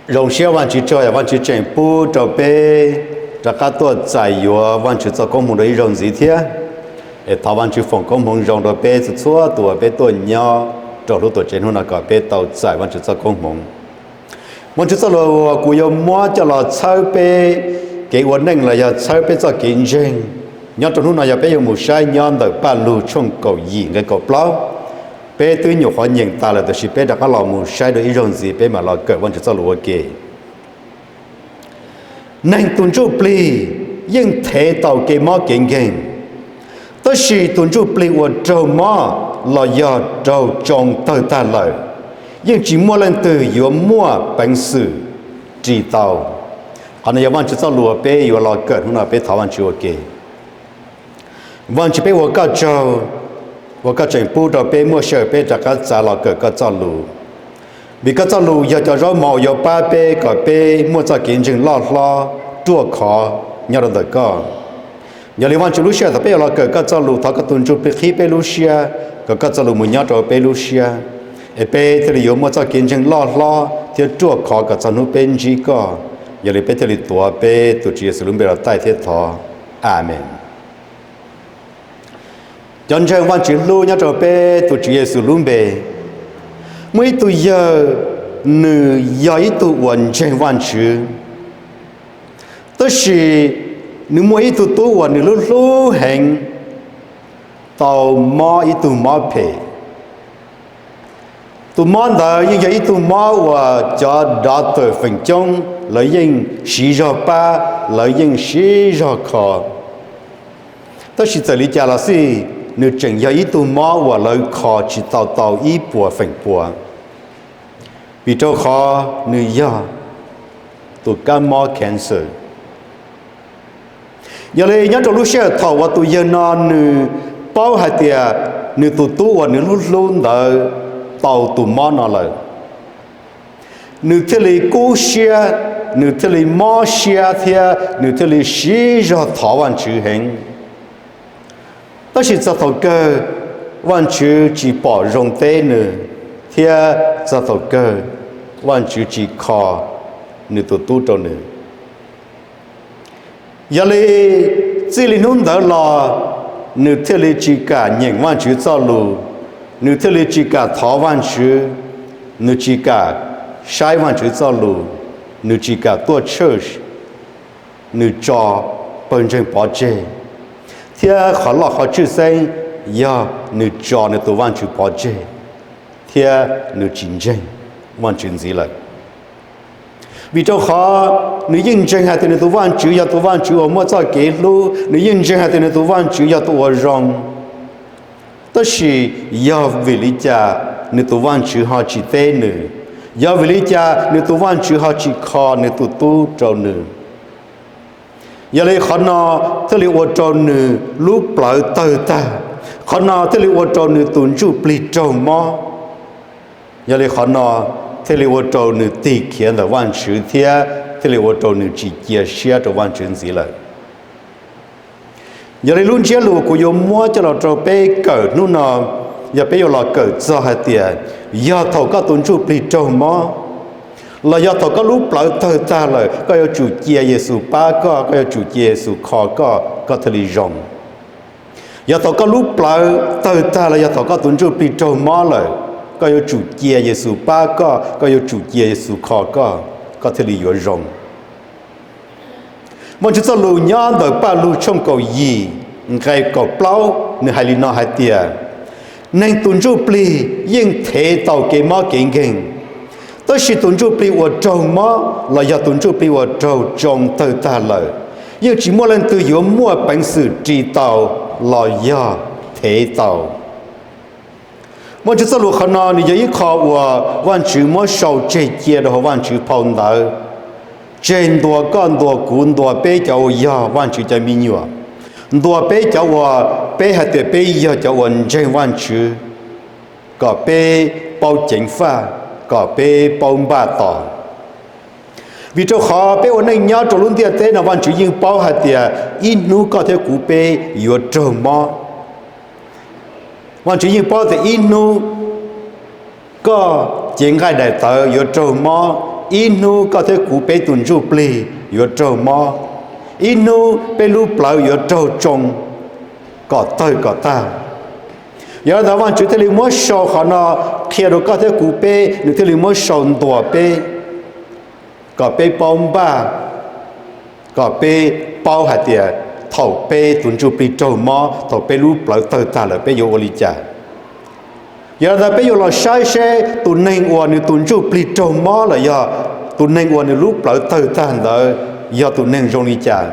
Zoo siab Vajtswv tsaug, Vajtswv tseem pub rau peb rov qab tuaj txais yuav Vajtswv txoj koob hmoov rau ib zaug ntxiv thiab. Es thov Vajtswv foom koob hmoov zoo rau peb txhua txhua tus uas peb tuaj nyob rau lub tuam tsev hnub no kom peb tau txais Vajtswv txoj koob hmoov. Vajtswv txoj lus uas kuv yuav muab coj los txhawb peb kev ua neej los yog txhawb peb txoj kev ntseeg nyob rau hnub no yog peb yuav mus saib nyob ntawm Paj Lug tshooj kaum yim nqe kaum plaub. Peb twb nyuam qhuav nyeem tas lawm, tab sis peb rov qab los mus saib dua ib zaug ntxiv peb mam los kawm Vajtswv txoj lus ua ke. Neeg tus ntsuj plig yeej thev tau kev mob kev nkeeg, tab sis tus ntsuj plig uas raug mob los yog raug tsoo tawg tag lawm, yeej tsis muaj leej twg yuav muaj peev xwm ris tau. Qhov no yog Vajtswv txoj lus uas peb yuav los kawm hnub no, peb thov Vajtswv ua ke. Vajtswv, peb ua koj tsaug uas koj tseem pub rau peb muaj sij hawm peb rov qab txav los kawm koj txoj lus, vim koj txoj lus yog cov zaub mov uas yuav pab peb kom peb muaj txoj kev ntseeg loj hlob ruaj khov nyob rau ntawm koj. Yog li Vajtswv, lub sij hawm thaum peb yuav los kawm koj txoj lus, thov koj tus ntsuj plig qhib peb lub siab kom koj txoj lus mus nyob rau peb lub siab, es peb thiaj li yuav muaj txoj kev ntseeg loj hlob thiab ruaj khov kom txog hnub peb ntsib koj. Yog li peb thiaj li tuav peb tus Tswv Yexus lub npe los taij thiab thov, Amees. Cov ntseeg Vajtswv hlub nyob rau peb tus Tswv Yexus lub npe, muaj ib tug yawg, nws yog ib tug uas ntseeg Vajtswv, tab sis nws muaj ib tug tub uas nws hlub hlub heev tau mob ib tug mob phem. Tus mob ntawd yeej yog ib tug mob uas cov doctor feem coob lawv yeej siv zog pab, lawv yeej siv zog kho. Tab sis txawm li cas los xij, nws tseem yog ib tug mob uas lawv kho tsis tau tau ib puas feem pua, vim rau qhov nws yog tus kab mob cancer. Yog li nyob rau lub sij hawm thaum uas tus yawg no nws paub hais tias nws tus tub uas nws hlub hlub ntawd tau tus mob no lawm, nws thiaj li kub siab, nws thiaj li mob siab thiab nws thiaj li siv zog thov Vajtswv heev. Tab sis txog thaum kawg Vajtswv tsis pom zoo teb nws, thiab txog thaum kawg Vajtswv tsis kho nws tus tub rau nws. Yog li txij li hnub ntawd los, nws thiaj li tsis kam nyeem Vajtswv txoj lus, nws thiaj li tsis kam thov Vajtswv, nws tsis kam saib Vajtswv txoj lus, nws tsis kam tuaj church, nws tso pawg ntseeg pov tseg, thiab qhov loj qhov tshwj xeeb yog nws tso nws tus Vajtswv pov tseg, thiab nws tsis ntseeg Vajtswv ntxiv lawm. Vim rau qhov nws yeej ntseeg hais tias nws tus Vajtswv yog tus Vajtswv uas muaj txoj kev hlub, nws yeej ntseeg hais tias nws tus Vajtswv yog tus uas zoo. Tab sis yog vim li cas nws tus Vajtswv ho tsis teb nws? Yog vim li cas nws tus Vajtswv ho tsis kho nws tus tub rau nws? Yog li qhov no thiaj li ua rau nws lub plawv tawg tag, qhov no thiaj li ua rau nws tus ntsuj plig raug mob. Yog li qhov no thiaj li ua rau nws tig khiav ntawm Vajtswv thiab thiaj li ua rau nws tsis cia siab rau Vajtswv ntxiv lawm. Yog li lub ntsiab lus kuv yuav muab coj los rau peb kawm hnub no, yog peb yuav los kawm txog hais tias, yog thaum koj tus ntsuj plig raug mob, los yog thaum koj lub plawv tawg tag lawm, koj yuav tsum cia Yexus pab koj, koj yuav tsum cia Yexus kho koj, koj thiaj li zoo. Yog thaum koj lub plawv tawg tag los yog thaum koj tus ntsuj plig raug mob lawm, koj yuav tsum cia Yexus pab koj, koj yuav tsum cia Yexus kho koj, koj thiaj li yuav zoo. Vajtswv txoj lus nyob ntawm Paj Lug tshooj kaum yim nqe kaum plaub, nws hais li no hais tias, neeg tus ntsuj plig yeej thev tau kev mob kev nkeeg, tab sis tus ntsuj plig uas raug mob los yog tus ntsuj plig uas raug tsoo tawg tag lawm, yeej tsis muaj leej twg yuav muaj peev xwm ris tau los yog thev tau. Vajtswv txoj lus qhov no nws yog ib qho uas Vajtswv muab sau tseg cia rau hauv Vajtswv phau ntawv, tseg ntua koj, ntua kuv, ntua peb cov uas yog Vajtswv cov me nyuam, ntua peb cov uas peb hais tias peb yog cov uas ntseeg Vajtswv, kom peb paub ceev faj, kom peb paub npaj tos. Vim rau qhov peb ua neej nyob rau lub ntiaj teb no, Vajtswv yeej paub hais tias ib hnub koj thiab kuv peb yuav raug mob. Vajtswv yeej paub tias ib hnub koj cev nqaij daim tawv yuav raug mob, Ib hnub koj thiab kuv peb tus ntsuj plig yuav raug mob, ib hnub peb lub plawv yuav raug tsoo kom tawg kom tag. Yog li ntawd Vajtswv thiaj li muab sau qhov no qhia rau koj thiab kuv peb, nws thiaj li muab sau ntuas peb kom peb paub npaj, kom peb paub hais tias thaum peb tus ntsuj plig raug mob, thaum peb lub plawv tawg tag lawm peb yuav ua li cas. Yog li ntawd peb yuav los saib seb tus neeg uas nws tus ntsuj plig raug mob los yog tus neeg uas nws lub plawv tawg tag ntawd yog tus neeg zoo li cas.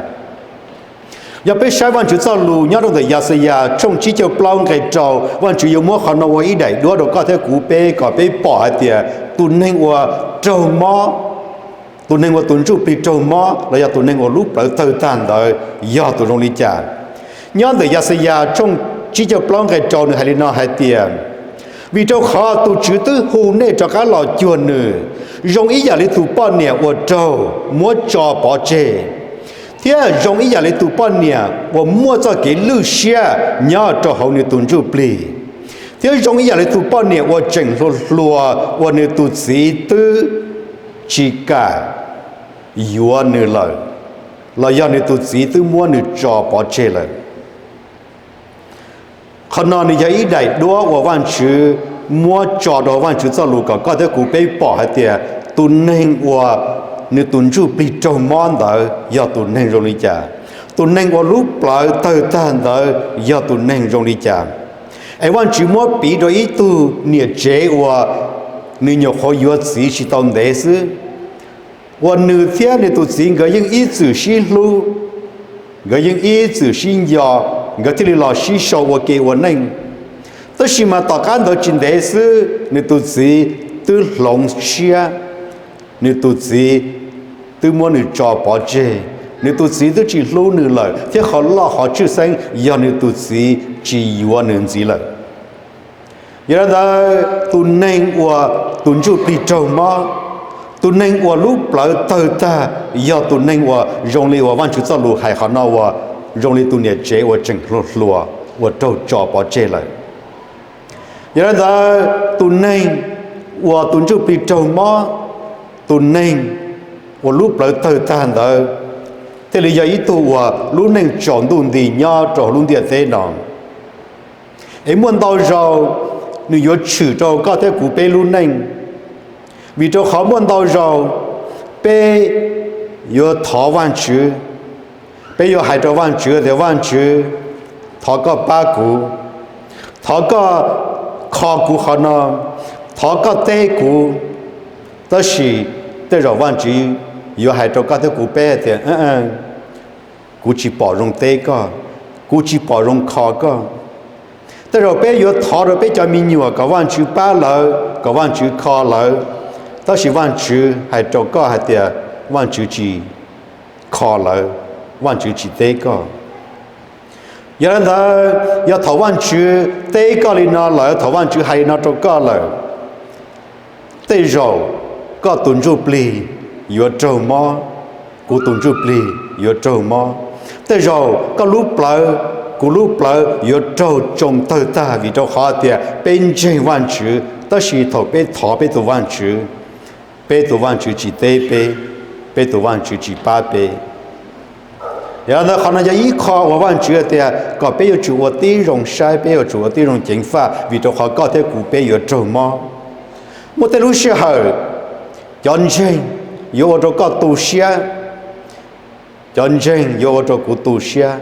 Yog peb saib Vajtswv txoj lus nyob rau ntawm Yaxayas tshooj tsib caug plaub nqe rau, Vajtswv yuav muab qhov no ua ib daim duab rau koj thiab kuv peb kom peb pom hais tias tus neeg uas raug mob, tus neeg uas tus ntsuj plig raug mob los yog tus neeg uas lub plawv tawg tag ntawd yog tus zoo li cas. Nyob ntawm Yaxayas tshooj tsib caug plaub nqe rau nws hais li no hais tias, vim rau qhov tus Tswv twb hu nej rov qab los cuag nws, zoo ib yam li tus poj niam uas raug muab tso pov tseg, thiab zoo ib yam li tus poj niam uas muaj txoj kev lwj siab nyob rau hauv nws tus ntsuj plig, thiab zoo ib yam li tus poj niam uas tseem hluas hluas uas nws tus txiv twb tsis kam yuav nws lawm, los yog nws tus txiv twb muab nws tso pov tseg lawm. Qhov no nws yog ib daim duab uas Vajtswv muab tso rau Vajtswv txoj lus kom koj thiab kuv peb pom hais tias tus neeg uas nws tus ntsuj plig raug mob ntawd yog tus neeg zoo li cas, tus neeg uas lub plawv tawg tag ntawd yog tus neeg zoo li cas. Es Vajtswv muab piv rau ib tug niam tsev uas nws nyuam qhuav yuav txiv tsis tau ntev xwb, uas nws thiab nws tus txiv nkawd yeej ib txwm sib hlub, nkawd yeej ib txwm sib nco, nkawd thiaj li los sib sau ua ke ua neej. Tab sis mas tom qab ntawd tsis ntev xwb nws tus txiv twb hloov siab, nws tus txiv twb muab nws tso pov tseg, nws tus txiv twb tsis hlub nws lawm, thiab qhov loj qhov tshwj xeeb yog nws tus txiv tsis yuav nws ntxiv lawm. Yog li ntawd tus neeg uas tus ntsuj plig raug mob, tus neeg uas lub plawv tawg tag, yog tus neeg uas zoo li uas Vajtswv txoj lus hais qhov no uas zoo li tus niam tsev uas tseem hluas hluas uas raug tso pov tseg lawm. Yog li ntawd tus neeg uas tus ntsuj plig raug mob, tus neeg uas lub plawv tawg tag ntawd thiaj li yog ib tug uas lub neej tsaus ntuj nti nyob rau hauv lub ntiaj teb no. Es muaj ntau zaus nws yuav tshwm rau koj thiab kuv peb lub neej, vim rau qhov muaj ntau zaus peb yuav thov Vajtswv, peb yuav hais rau Vajtswv tias, Vajtswv, thov koj pab kuv, thov koj kho kuv qhov no, thov koj teb kuv. Tab sis tej zaum Vajtswv yuav hais rau koj thiab kuv peb tias, Kuv tsis pom zoo teb koj, kuv tsis pom zoo kho koj. Tej zaum peb yuav thov rau peb cov me nyuam kom Vajtswv pab lawv, kom Vajtswv kho lawv, tab sis Vajtswv hais rau koj hais tias Vajtswv tsis kho lawv, Vajtswv tsis teb koj. Yog li ntawd yog thaum Vajtswv teb koj li no lawm, thaum Vajtswv hais li no rau koj lawm, tej zaum koj tus ntsuj plig yuav raug mob, kuv tus ntsuj plig yuav raug mob. Tej zaum koj lub plawv, kuv lub plawv yuav raug tsoo tawg tag vim rau qhov tias peb ntseeg Vajtswv, tab sis thaum peb thov peb tus Vajtswv, peb tus Vajtswv tsis teb peb, peb tus Vajtswv tsis pab peb. Yog li ntawd qhov no yog ib qho uas Vajtswv tias kom peb yuav tsum ua tib zoo saib, peb yuav tsum ua tib zoo ceev faj, vim rau qhov koj thiab kuv peb yuav raug mob. Muaj tej lub sij hawm cov ntseeg yuav ua rau koj tu siab, cov ntseeg yuav ua rau kuv tu siab,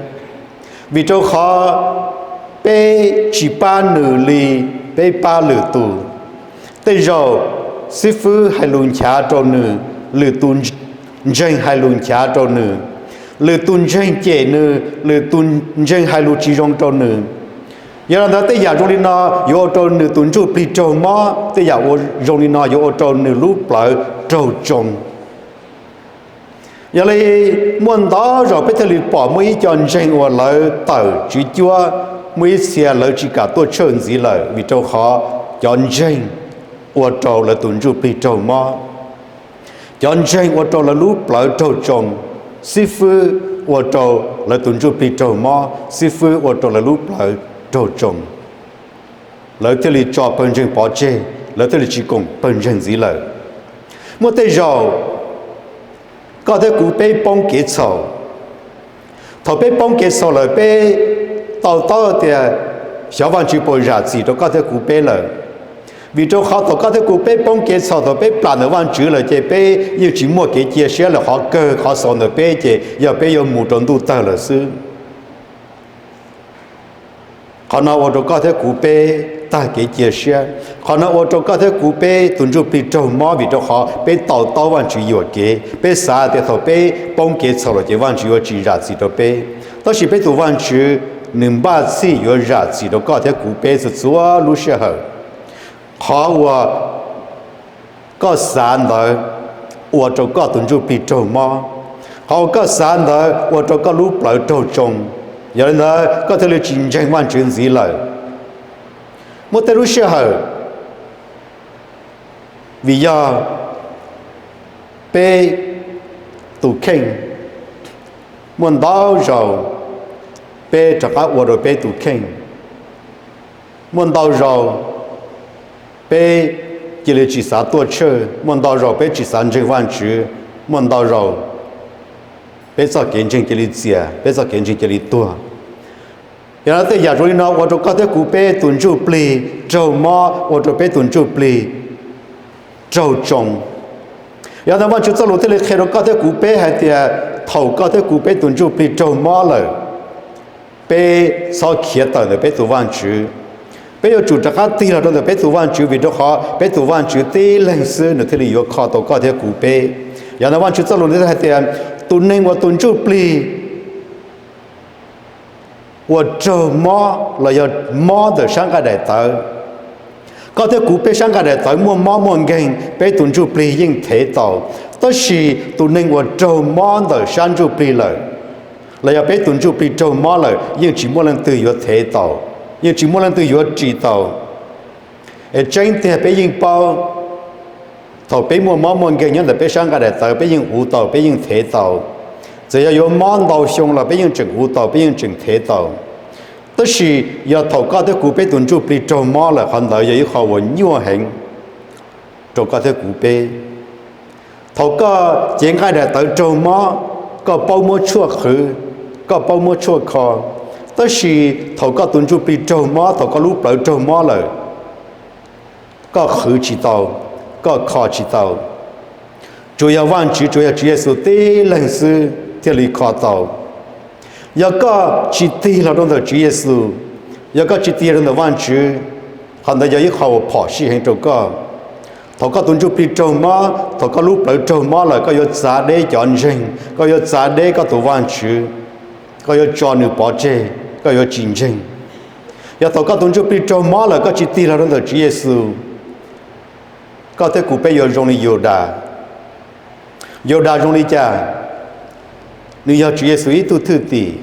vim rau qhov peb tsis pab nws li peb pab lwm tus. Tej zaum xib fwb hais lus nchav rau nws, lwm tus ntseeg hais lus nchav rau nws, lwm tus ntseeg cem nws, lwm tus ntseeg hais lus tsis zoo rau nws. Yog li ntawd tej yam zoo li no yuav ua rau nws tus ntsuj plig raug mob, tej yam zoo li no yuav ua rau nws lub plawv raug tsoo. Yog li muaj ntau zaus peb thiaj li pom muaj ib co ntseeg uas lawv tawm Tswv Cuab, muaj ib txhia lawv tsis kam tuaj tshawj ntxiv lawm vim rau qhov cov ntseeg ua rau lawv tus ntsuj plig raug mob. Cov ntseeg ua rau lawv lub plawv raug tsoo, xib fwb ua rau lawv tus ntsuj plig raug mob, xib fwb ua rau lawv lub plawv raug tsoo. Lawv thiaj li tso pawg ntseeg pov tseg, lawv thiaj li tsis koom pawg ntseeg ntxiv lawm. Muaj tej zaug koj thiab kuv peb poob kev txhaum. Thaum peb poob kev txhaum lawm peb to taub tias xyov Vajtswv puas zam txim rau koj thiab kuv peb lawm. Vim rau qhov thaum koj thiab kuv peb poob kev txhaum, thaum peb plam ntawm Vajtswv lawm ces peb yeej tsis muaj kev cia siab lawm, qhov kawg qhov xaus ntawm peb ces yog peb yuav mus rau ntuj tawg lawm xwb. Qhov no ua rau koj thiab kuv peb tag kev cia siab. Qhov no ua rau koj thiab kuv peb tus ntsuj plig raug mob vim rau qhov peb to taub Vajtswv yuam kev, peb xav tias thaum peb poob kev txhaum lawm ces Vajtswv yuav tsis zam txim rau peb. Tab sis peb tus Vajtswv nws npaj txhij yuav zam txim rau koj thiab kuv peb txhua txhua lub sij hawm. Qhov uas koj xav ntawd ua rau koj tus ntsuj plig raug mob. Qhov uas koj xav ntawd ua rau koj lub plawv raug tsoo. Yog li ntawd koj thiaj li tsis ntseeg Vajtswv ntxiv lawm. Muaj tej lub sij hawm vim yog peb tus kheej, muaj ntau zaus peb rov qab ua rau peb tus kheej. Muaj ntau zaus peb cia li tsis xav tuaj church, muaj ntau zaus peb tsis xav ntseeg Vajtswv, muaj ntau zaus peb txoj kev ntseeg cia li txias, peb txoj kev ntseeg cia li tuag. Yog no tej yam zoo li no ua rau koj thiab kuv peb tus ntsuj plig raug mob, ua rau peb tus ntsuj plig raug tsoo. Yog ntawd Vajtswv txoj lus thiaj li qhia rau koj thiab kuv peb hais tias thaum koj thiab kuv peb tus ntsuj plig raug mob lawm, peb txhob khiav tawm ntawm peb tus Vajtswv. Peb yuav tsum rov qab tig los rau ntawm peb tus Vajtswv vim rau qhov peb tus Vajtswv tib leeg xwb nws thiaj li yuav kho tau koj thiab kuv peb. Yog ntawd Vajtswv txoj lus thiaj hais tias tus neeg uas tus ntsuj plig uas raug mob los yog mob ntawm sab nqaij daim tawv. Koj thiab kuv peb sab nqaij daim tawv muaj mob muaj nkeeg, peb tus ntsuj plig yeej thev tau. Tab sis tus neeg uas raug mob ntawm sab ntsuj plig lawm, los yog peb tus ntsuj plig raug mob lawm yeej tsis muaj leej twg yuav thev tau, yeej tsis muaj leej twg yuav ris tau. Es tseeb tiag peb yeej paub, thaum peb muaj mob muaj nkeeg nyob ntawm peb sab nqaij daim tawv peb yeej uv tau, peb yeej thev tau. Txawm yog yuav mob ntau xyoo los peb yeej tseem uv tau, peb yeej tseem thev tau. Tab sis yog thaum koj thiab kuv peb tus ntsuj plig raug mob lawm, qhov ntawd yog ib qho uas nyuaj heev rau koj thiab kuv peb. Thaum koj cev nqaij daim tawv raug mob, koj paub muab tshuaj qhwv, koj paub muab tshuaj kho. Tab sis thaum koj tus ntsuj plig raug mob, thaum koj lub plawv raug mob lawm, koj qhwv tsis tau, koj kho tsis tau. Tsuas yog Vajtswv, tsuas yog Tswv Yexus tib leeg xwb thiaj li kho tau. Yog koj tsis tig los rau ntawm Tswv Yexus, yog koj tsis tig rau ntawm Vajtswv, qhov ntawd yog ib qho uas phom sij heev rau koj. Thaum koj tus ntsuj plig raug mob, thaum koj lub plawv raug mob lawm, koj yuav txav deb cov ntseeg, koj yuav txav deb koj tus Vajtswv, koj yuav tso nws pov tseg, koj yuav tsis ntseeg. Yog thaum koj tus ntsuj plig raug mob lawm koj tsis tig los rau ntawm Tswv Yexus, koj thiab kuv peb yuav zoo li Yudas. Yudas zoo li cas? Nws yog Tswv Yexus ib tug thwj tim,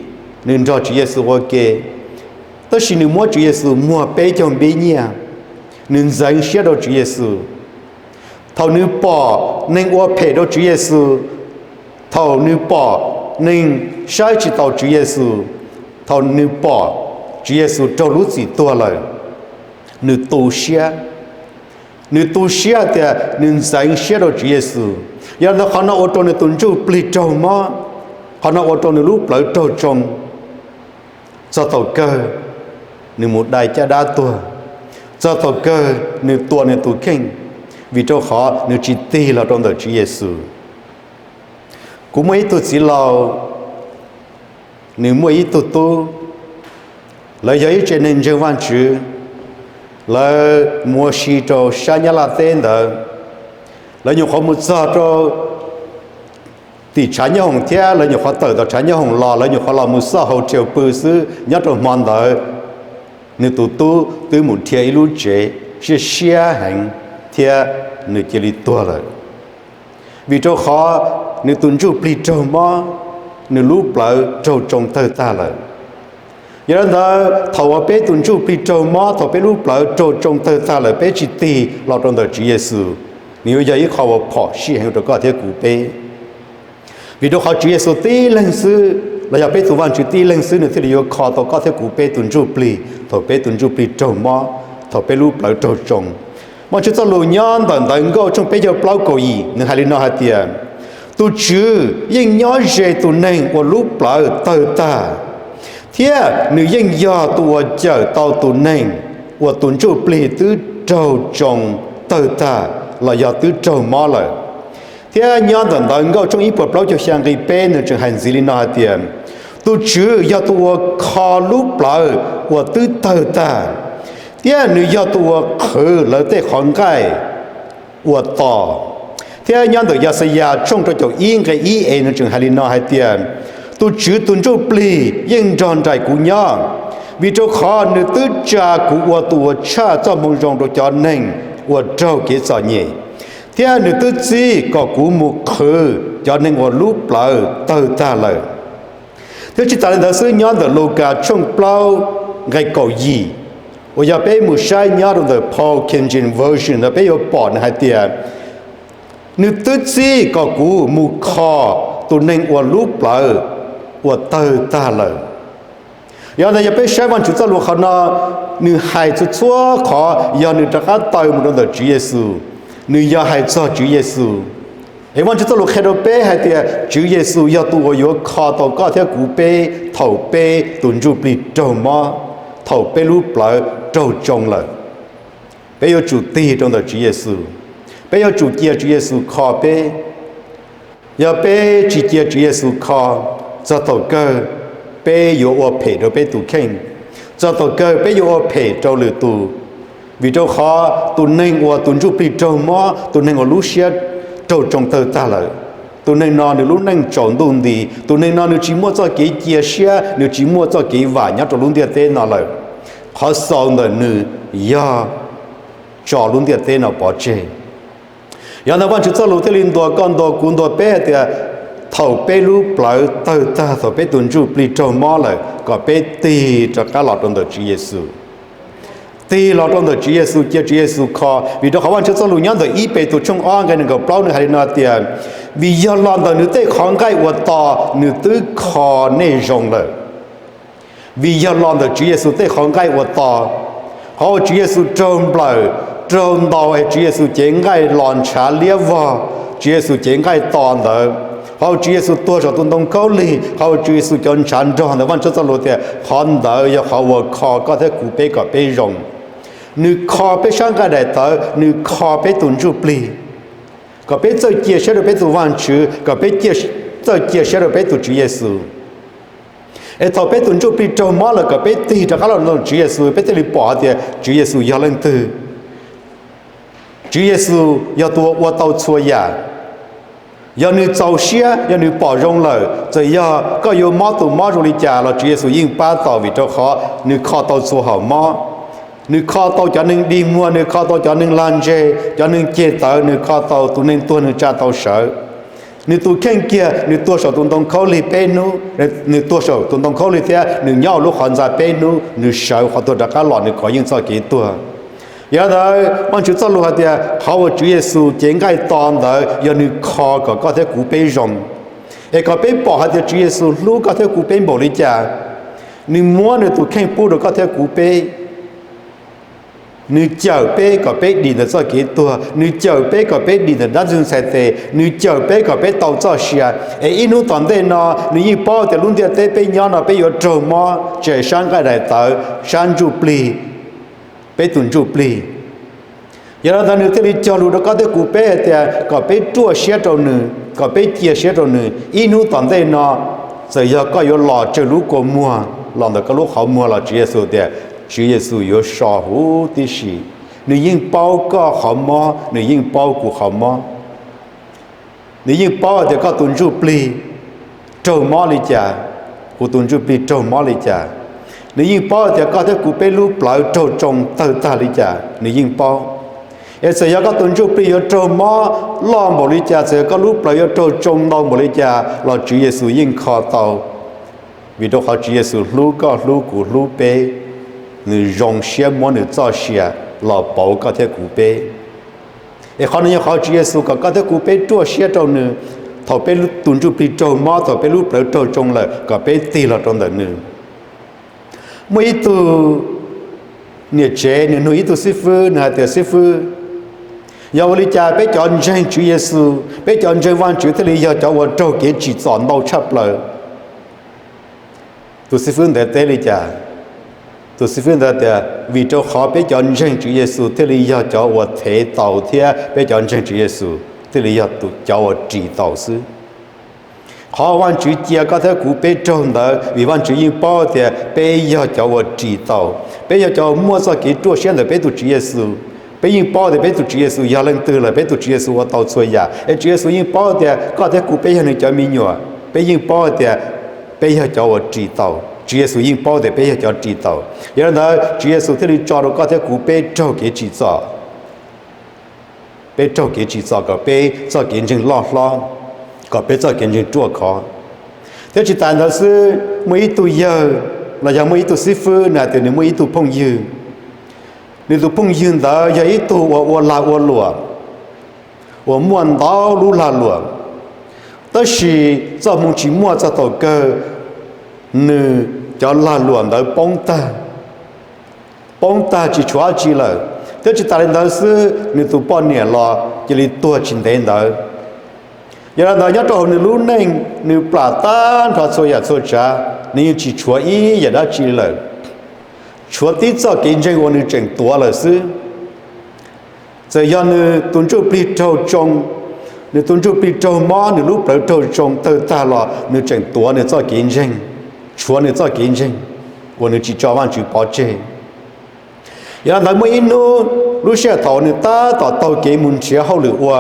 nws nrog Tswv Yexus ua ke, tab sis nws muab Tswv Yexus muag peb caug npib nyiaj, nws ntxeev siab rau Tswv Yexus. Thaum nws pom neeg ua phem rau Tswv Yexus, thaum nws pom neeg saib tsis taus Tswv Yexus, thaum nws pom Tswv Yexus raug lub txim tuag lawm, nws tu siab. Nws tu siab tias nws ntxeev siab rau Tswv Yexus. Yog li ntawd qhov no ua rau nws tus ntsuj plig raug mob, qhov no ua rau nws lub plawv raug tsoo. Txog thaum kawg nws mus dai caj dab tuag, txog thaum kawg nws tua nws tus kheej, vim rau qhov nws tsis tig los rau ntawm Tswv Yexus. Kuv muaj ib tug txiv laus, nws muaj ib tug tub, lawv yog ib tsev neeg ntseeg Vajtswv, lawv mus ua si rau sab Nyab Laj teb ntawd. Lawv nyuam qhuav mus txog rau tim tshav nyob hoom thiab lawv nyuam qhuav tawm tom tshav nyob hoom los, lawv nyuam qhuav los mus xauj hau thiaus pw xwb, nyob rau hmo ntawd nws tus tub twb mus dhia ib lub tsev siab siab heev thiab nws cia li tuag lawm. Vim rau qhov nws tus ntsuj plig raug mob, nws lub plawv raug tsoo tawg tag lawm. Yog li ntawd thaum uas peb tus ntsuj plig raug mob, thaum peb lub plawv raug tsoo tawg tag lawm peb tsis tig los rau ntawm Tswv Yexus, nws yuav yog ib qho uas phom sij heev rau koj thiab kuv peb. Vim rau qhov Tswv Yexus tib leeg xwb, los yog peb tus Vajtswv tib leeg xwb nws thiaj li yuav kho tau koj thiab kuv peb tus ntsuj plig thaum peb tus ntsuj plig raug mob, thaum peb lub plawv raug tsoo. Vajtswv txoj lus nyob ntawm Ntawv Nkauj tshooj peb caug plaub kaum yim nws hais li no hais tias, tus Tswv yeej nyob ze tus neeg uas lub plawv tawg tag, thiab nws yeej yog tus uas cawm tau tus neeg uas tus ntsuj plig twb raug tsoo tawg tag los yog twb raug mob lawm. Thiab nyob ntawm Ntawv Nkauj tshooj ib puas plaub caug xya nqi peb nws tseem hais ntxiv li no hais tias, tus Tswv yog tus uas kho lub plawv uas twb tawg tag, thiab nws yog tus uas qhwv lawv tej qhov nqaij uas to. Thiab nyob ntawm Yaxayas tshooj rau caum ib nqe ib es nws tseem hais li no hais tias, tus Tswv tus ntsuj plig yeej nrog nraim kuv nyob, vim rau qhov nws twb tsa kuv ua tus uas tshaj txoj moo zoo rau cov neeg uas raug kev txom nyem, thiab nws twb txib kom kuv mus qhwv cov neeg uas lub plawv tawg tag lawm. Thiab tsis tas li ntawd xwb, nyob ntawm Lukas tshooj plaub nqe kaum yim, uas yog peb mus saib nyob rau ntawm Paul King James Version ntawd peb yuav pom nws hais tias, nws twb txib kom kuv mus kho tus neeg uas lub plawv uas tawg tag lawm. Yog ntawd yog peb saib Vajtswv txoj lus qhov no, nws hais txhua txhua qhov yog nws rov qab taw mus rau ntawm Tswv Yexus, nws yog hais txog Tswv Yexus. Es Vajtswv txoj lus qhia rau peb hais tias Tswv Yexus yog tus uas yuav kho tau koj thiab kuv peb thaum peb tus ntsuj plig raug mob, thaum peb lub plawv raug tsoo lawm. Peb yuav tsum tig rau ntawm Tswv Yexus, peb yuav tsum cia Tswv Yexus kho peb. Yog peb tsis cia Tswv Yexus kho, txog thaum kawg peb yuav ua phem rau peb tus kheej, txog thaum kawg peb yuav ua phem rau lwm tus. Vim rau qhov tus neeg uas tus ntsuj plig raug mob, tus neeg uas lub siab raug tsoo tawg tag lawm, tus neeg no nws lub neej tsaus ntuj nti, tus neeg no nws tsis muaj txoj kev cia siab, nws tsis muaj txoj kev vam nyob rau lub ntiaj teb no lawm. Qhov xaus ntawm nws yog tso lub ntiaj teb no pov tseg. Yog ntawd Vajtswv txoj lus thiaj li ntuas koj ntuas kuv ntuas peb hais tias, thaum peb lub plawv tawg tag, thaum peb tus ntsuj plig raug mob lawm, kom peb tig rov qab los rau ntawm Tswv Yexus. Tig los rau ntawm Tswv Yexus, cia Tswv Yexus kho, vim rau qhov Vajtswv txoj lus nyob ntawm ib Petus tshooj ob nqe nees nkaum plaub nws hais li no tias, vim yog los ntawm nws tej qhov nqaij uas to, nws twb kho nej zoo lawm. Vim yog los ntawm Tswv Yexus tej qhov nqaij uas to, qhov uas Tswv Yexus raug nplawm, raug ntaus es Tswv Yexus cev nqaij los ntshav liab vog, Tswv Yexus cev nqaij to ntawd, qhov uas Tswv Yexus tuag saum tus ntoo khaub lig, qhov uas Tswv Yexus cov ntshav nrog ntawd, Vajtswv txoj lus tias qhov ntawd yog qhov uas kho koj thiab kuv peb kom peb zoo. Nws kho peb sab nqaij daim tawv, nws kho peb tus ntsuj plig, kom peb txawj cia siab rau peb tus Vajtswv, kom peb txawj cia siab rau peb tus Tswv Yexus. Es thaum peb tus ntsuj plig raug mob lawm kom peb tig rov qab los ntawm Tswv Yexus, peb thiaj li pom hais tias Tswv Yexus yog leej twg. Tswv Yexus yog tus uas ua tau txhua yam. Yog nws txaus siab, yog nws pom zoo lawm, txawm yog koj yuav mob tus mob zoo li cas los Tswv Yexus yeej pab tau, vim rau qhov nws kho tau txhua hom mob. Nws kho tau cov neeg dig muag, nws kho tau cov neeg lag ntseg, cov neeg ceg tawv, nws kho tau tus neeg tuag nws tsa tau sawv. Nws tus kheej kiag nws tuag saum tus ntoo khaub lig peb hnub, nws tuag saum tus ntoo khaub lig thiab nws nyob hauv lub qhov ntxa peb hnub, nws sawv qhov tuag rov qab los, nws kov yeej txoj kev tuag. Yog li ntawd Vajtswv txoj lus hais tias qhov uas Tswv Yexus cev nqaij to ntawd yog nws kho kom koj thiab kuv peb zoo, es kom peb pom hais tias Tswv Yexus hlub koj thiab kuv peb npaum li cas. Nws muab nws tus kheej pub rau koj thiab kuv peb. Nws cawm peb kom peb dim ntawm txoj kev tuag, nws cawm peb kom peb dim ntawm dab ntxwg ntxhais tes, nws cawm peb kom peb tau txoj sia. Es ib hnub tom ntej no nws yeej paub tias lub ntiaj teb peb nyob no peb yuav raug mob, tseem sab nqaij daim tawv, sab ntsuj plig, peb tus ntsuj plig. Yog li ntawd nws thiaj li cog lus rau koj thiab kuv peb hais tias kom peb ruaj siab rau nws, kom peb cia siab rau nws. Ib hnub tom ntej no, txawm yog koj yuav los tsawg lub kua muag los ntawm koj lub qhov muag los Tswv Yexus tias Tswv Yexus yuav so huv tib si. Nws yeej paub koj qhov mob, nws yeej paub kuv qhov mob. Nws yeej paub tias koj tus ntsuj plig raug mob li cas, kuv tus ntsuj plig raug mob li cas. Nws yeej paub tias koj thiab kuv peb lub plawv raug tsoo tawg tag li cas, nws yeej paub. Es txawm yog koj tus ntsuj plig yuav raug mob loj npaum li cas, txawm yog koj lub plawv yuav raug tsoo ntau npaum li cas los Tswv Yexus yeej kho tau. Vim rau qhov Tswv Yexus hlub koj, hlub kuv, hlub peb, nws zoo siab muab nws txoj sia los pauv koj thiab kuv peb. Es qhov no yog qhov Tswv Yexus kom koj thiab kuv peb ruaj siab rau nws. Thaum peb tus ntsuj plig raug mob, thaum peb lub plawv raug tsoo lawm, kom peb tig los rau ntawm nws. Muaj ib tug niam tsev nws nug ib tug xib fwb, nws hais tias, xib fwb, Yog ua li cas peb cov ntseeg Tswv Yexus, peb cov ntseeg Vajtswv thiaj li yog cov uas raug kev tsim txom ntau tshaj plaws? Tus xib fwb ntawd teb li cas? Tus xib fwb ntawd tias, vim rau qhov peb cov ntseeg Tswv Yexus thiaj li yog cov uas thev taus thiab peb cov ntseeg Tswv Yexus thiaj li yog cov uas ris taus xwb. Qhov Vajtswv cia koj thiab kuv peb raug ntawd vim Vajtswv yeej paub tias peb yog cov uas ris taus, peb yog cov muaj txoj kev ruaj siab ntawm peb tus Tswv Yexus. Peb yeej paub tias peb tus Tswv Yexus yog leej twg lawm, peb tus Tswv Yexus ua tau txhua yam. Es Tswv Yexus yeej paub tias koj thiab kuv peb yog nws cov me nyuam, peb yeej paub tias peb yog cov uas ris taus. Tswv Yexus yeej paub tias peb yog cov ris taus. Yog li ntawd Tswv Yexus thiaj li tso rau koj thiab kuv peb raug kev tsim txom. Peb raug kev tsim txom kom peb txoj kev ntseeg loj hlob, kom peb txoj kev ntseeg ruaj khov. Thiab tsis tas ntawd xwb, muaj ib tug yawg los yog muaj ib tug xib fwb nws hais tias nws muaj ib tug phooj ywg. Nws tus phooj ywg ntawd yog ib tug uas ua lag ua luam, uas muaj ntau lub lag luam, tab sis txoj hmoo tsis muaj txog thaum kawg nws cov lag luam ntawd poob tag, poob tag tsis tshuav dab tsi lawm. Thiab tsis tas li ntawd xwb, nws tus poj niam los cia li tuag tsis ntev ntawd. Yog li ntawd nyob rau hauv nws lub neej nws plam tag nrho txhua yam txhua tsav, nws yeej tsis tshuav ib yam dab tsi lawm, tshuav tib txoj kev ntseeg uas nws tseem tuav lawm xwb. Txawm yog nws tus ntsuj plig raug tsoo, nws tus ntsuj plig raug mob, nws lub plawv raug tsoo tawg tag los nws tseem tuav nws txoj kev ntseeg, tshuav nws txoj kev ntseeg uas nws tsis tso Vajtswv pov tseg. Yog li ntawd muaj ib hnub, lub sij hawm thaum uas nws tab tom taug kev mus nrhiav hauj lwm ua,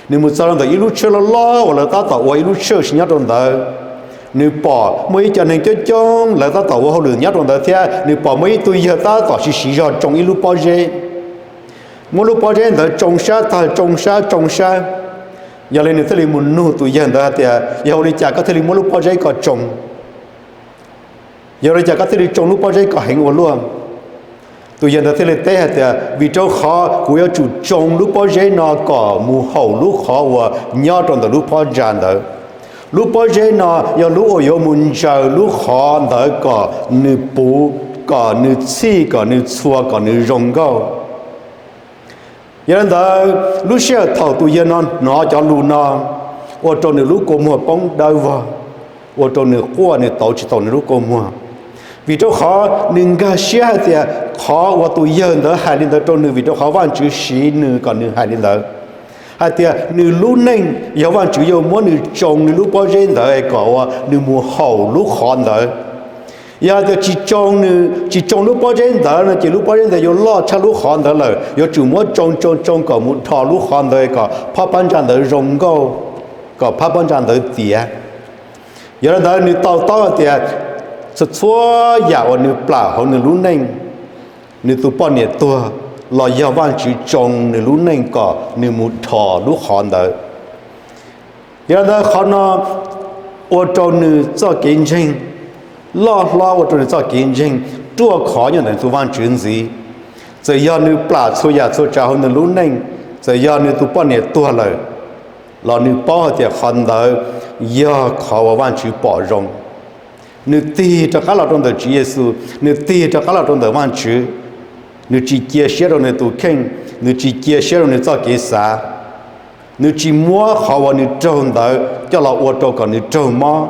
nws mus txog rau ntawm ib lub tsheb loj loj uas lawv tab tom ua ib lub tsheb sim nyob rau ntawd. Nws pom muaj ib co neeg coob coob lawv tab tom ua hauj lwm nyob rau ntawd thiab nws pom muaj ib tug yawg tab tom siv siv zog tsoo ib lub pob zeb. Muab lub pob zeb ntawd tsoo sab tag, tsoo sab tsoo sab. Yog li nws thiaj li mus nug tus yawg ntawd hais tias, yog ua li cas koj thiaj li muab lub pob zeb ko tsoo? Yog ua li cas koj thiaj li tsoo lub pob zeb ko heev ua luaj? Tus yawg ntawd thiaj li teb hais tias, vim rau qhov kuv yuav tsum tsoo lub pob zeb no kom mus haum lub qhov uas nyob rau ntawm lub phab ntsa ntawd. Lub pob zeb no yog lub uas yuav mus ntsaws lub qhov ntawd kom nws puv, kom nws txhij, kom nws txhua, kom nws zoo nkauj. Yog li ntawd, lub sij hawm thaum tus yawg no hnov cov lus no, ua rau nws lub kua muag poob dawb vog, ua rau nws quaj nws tauv tsis tau nws lub kua muag. Vim rau qhov nws nkag siab hais tias qhov uas tus yawg ntawd hais li ntawd rau nws vim rau qhov Vajtswv siv nws kom nws hais li ntawd, hais tias nws lub neej yog Vajtswv yuav muab nws tsoo nws lub pob zeb ntawd kom uas nws mus haum lub qhov ntawd. Yog tias tsis tsoo nws, tsis tsoo lub pob zeb ntawd no ces lub pob zeb ntawd yuav loj tshaj lub qhov ntawd lawm, yuav tsum muab tsoo tsoo tsoo kom mus dhos lub qhov ntawd kom phab pob ntsa ntawd zoo nkauj, kom phab pob ntsa ntawd tiav. Yog li ntawd nws to taub hais tias txhua txhua yam uas nws plam hauv nws lub neej, nws tus poj niam tuag, los yog Vajtswv tsoo nws lub neej kom nws mus dhos lub qhov ntawd. Yog li ntawd qhov no ua rau nws txoj kev ntseeg loj hlob, ua rau nws txoj kev ntseeg ruaj khov nyob ntawm nws tus Vajtswv ntxiv. Txawm yog nws plam txhua yam txhua tsav hauv nws lub neej, txawm yog nws tus poj niam tuag lawm, los nws paub hais tias qhov ntawd yog qhov uas Vajtswv pom zoo. Nws tig rov qab los rau ntawm Tswv Yexus, nws tig rov qab los rau ntawm Vajtswv. Nws tsis cia siab rau nws tus kheej, nws tsis cia siab rau nws txoj kev xav. Nws tsis muab qhov uas nws raug ntawd coj los ua rau kom nws raug mob.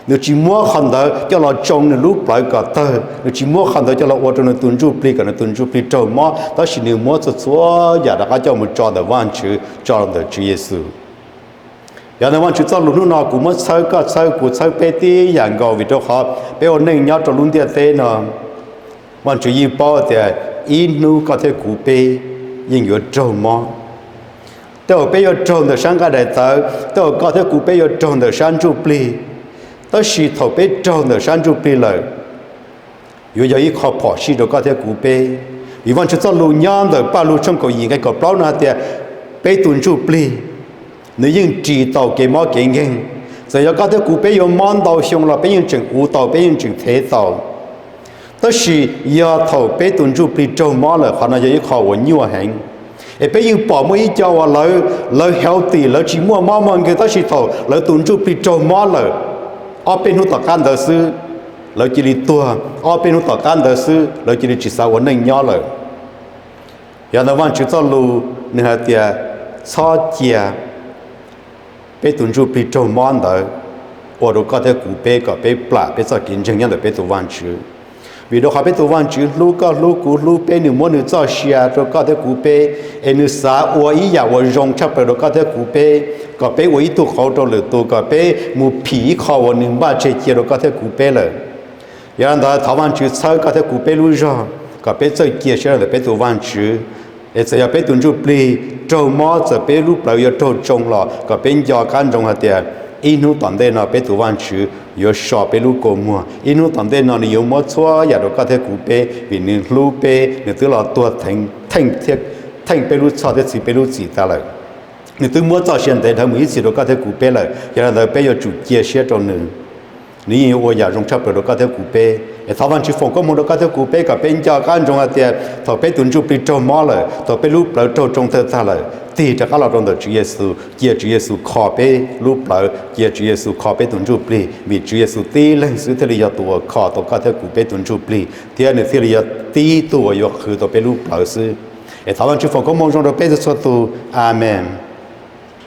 Nws tsis muab qhov ntawd coj los tsoo nws lub plawv kom tawg, nws tsis muab qhov ntawd coj los ua rau nws tus ntsuj plig kom nws tus ntsuj plig raug mob, tab sis nws muab txhua txhua yam rov qab coj mus tso ntawm Vajtswv, tso ntawm Tswv Yexus. Yog ntawd Vajtswv txoj lus hnub no kuv muab txhawb koj, txhawb kuv, txhawb peb tib yam nkaus, vim rau qhov peb ua neej nyob rau lub ntiaj teb no, Vajtswv yeej paub tias ib hnub koj thiab kuv peb yeej yuav raug mob. Tej uas peb yuav raug ntawm sab nqaij daim tawv, tej uas koj thiab kuv peb yuav raug ntawm sab ntsuj plig. Tab sis thaum peb raug ntawm sab ntsuj plig lawm, yuav yog ib qho phom sij rau koj thiab kuv peb. Vim Vajtswv txoj lus nyob ntawm Pajlug tshooj kaum yim nqe kaum plaub no hais tias, peb tus ntsuj plig nws yeej ris tau kev mob kev nkeeg. Txawm yog koj thiab kuv peb yuav mob ntau xyoo los peb yeej tseem uv tau, peb yeej tseem thev tau. Tab sis yog thaum peb tus ntsuj plig raug mob lawm, qhov no yog ib qho uas nyuaj heev. Es peb yeej pom muaj ib co uas lawv healthy, lawv tsis muaj mob muaj nkeeg, tab sis thaum lawv tus ntsuj plig raug mob lawm, ob peb hnub tom qab ntawd xwb lawv cia li tuag, ob peb hnub tom qab ntawd xwb lawv cia li tsis xav ua neej nyob lawm. Yog ntawd Vajtswv txoj lus nws hais tias, txhob cia peb tus ntsuj plig raug mob ntawd ua rau koj thiab kuv peb kom peb plam peb txoj kev ntseeg nyob ntawm peb tus Vajtswv. Vim rau qhov peb tus Vajtswv hlub koj hlub kuv hlub peb, nws muab nws txoj sia rau koj thiab kuv peb, es nws xav ua ib yam uas zoo tshaj plaws rau koj thiab kuv peb, kom peb ua ib tug qauv rau lwm tus, kom peb mus phim ib qho uas nws npaj tseg cia rau koj thiab kuv peb lawm. Yog li ntawd thov Vajtswv txhawb koj thiab kuv peb lub zog kom peb txawj cia siab rau ntawm peb tus Vajtswv. Es txawm yog peb tus ntsuj plig raug mob, txawm peb lub plawv yuav raug tsoo los kom peb nco qab ntsoov hais tias ib hnub tom ntej no peb tus Vajtswv yuav so peb lub kua muag. Ib hnub tom ntej no nws yuav muab txhua yam rau koj thiab kuv peb, vim nws hlub peb, nws twb los tuag theej peb lub txhoj thiab txhiv peb lub txim tas lawm. Nws twb muab txoj sia ntev dhawv mus ib txhis rau koj thiab kuv peb lawm. Yog li ntawd peb yuav tsum cia siab rau nws, nws yeej yuav ua yam zoo tshaj plaws rau koj thiab kuv peb. Es thov Vajtswv foom koob hmoov rau koj thiab kuv peb kom peb nco qab ntsoov hais tias thaum peb tus ntsuj plig raug mob lawm, thaum peb lub plawv raug tsoo tawg tag lawm, tig rov qab los rau ntawm Tswv Yexus, cia Tswv Yexus kho peb lub plawv, cia Tswv Yexus kho peb tus ntsuj plig, vim Tswv Yexus tib leeg xwb thiaj li yog tus uas kho tau koj thiab kuv peb tus ntsuj plig, thiab nws thiaj li yog tib tug uas yuav qhwv tau peb lub plawv xwb. Es thov Vajtswv foom koob hmoov zoo rau peb txhua tus. Amees.